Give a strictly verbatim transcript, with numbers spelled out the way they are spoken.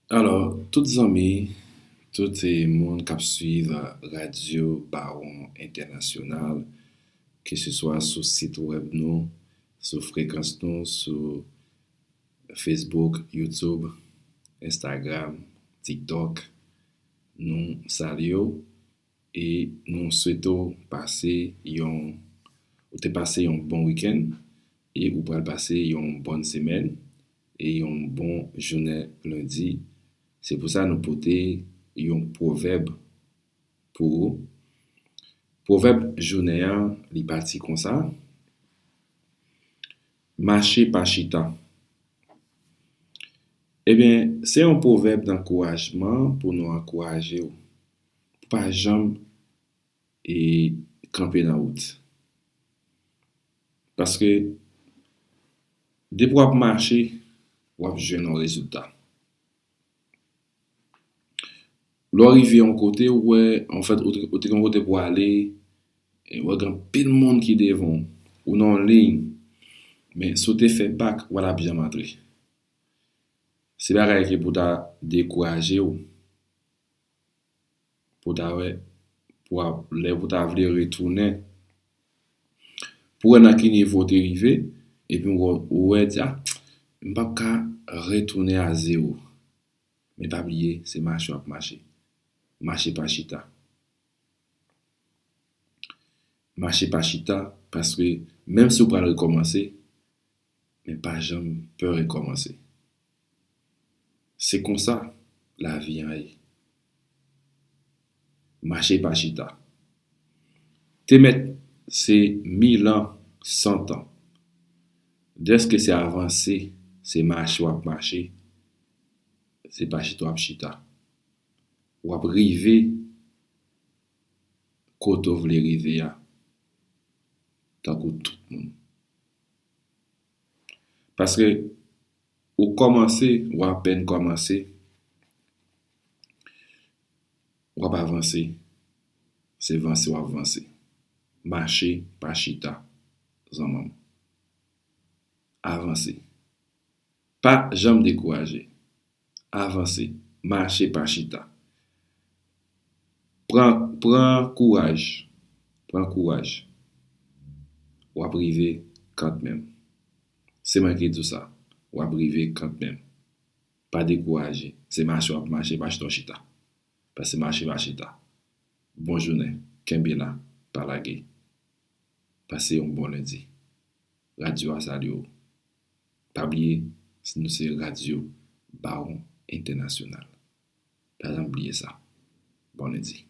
Alò, tout zanmi, tout, eh, moun k ap swiv Radyo Bawon Entènasyonal, keseswa sou sit wèb nou, sou frekans nou, sou Facebook, YouTube, Instagram, TikTok, nou salye w e nou swete w pase yon, ou te pase yon bon wikenn e ou pral pase yon bòn semèn e yon bon jounen lendi. Se pou sa nou pote yon pwovèb pou ou. Pwovèb jounen an, li pati konsa: Mache pa chita. Ebyen, se yon pwovèb dankourajman pou nou ankouraje w pou pa janm e kanpe nan wout. Paske depi w ap mache, w ap jwenn yon rezilta. Lè w rive yon kote, ou wè, anfèt, ou te, ou te gen yon kote pou w ale, e w wè gen anpil moun ki devan w, ou nan yon liy, men si w te fè bak, w pa t ap janm antre. Se bagay ki pou ta dekouraje w, pou ta wè, pou a, lè pou ta vle retounen, pou wè nan ki nivo w te rive, epi w, ou wè, di, a, m p ap ka retounen a zewo. Men pa bliye, se mache w ap mache. Mache pa chita. Mache pa chita, paske menm si w pral rekòmanse, men pa janm pè rekòmanse. Se konsa lavi an ye. Mache pa chita. Te mèt se mil an, san tan. Dèske se avanse, se mache w ap mache, se pa chita w ap chita. W ap rive kote w vle rive a, tankou tout moun. Paske ou kòmanse, ou apèn kòmanse, w ap avanse. Se vanse w ap vanse. Mache, pa chita, zanmi m. Avanse. Pa janm dekouraje. Avanse. Mache, pa chita. Pran, pran kouraj. Pran kouraj. W ap rive kanmenm. Se mwen ki di w sa. W ap rive kanmenm. Pa dekouraje. Se mache w ap mache, pa chita w chita. Paske mache pa chita. Bon jounen. Kenbe la. Pa lage. Pase yon bon lendi. Radyo a salye w. Pa bliye, nou se Radyo Bawon Entènasyonal. Pa janm bliye sa. Bon lendi.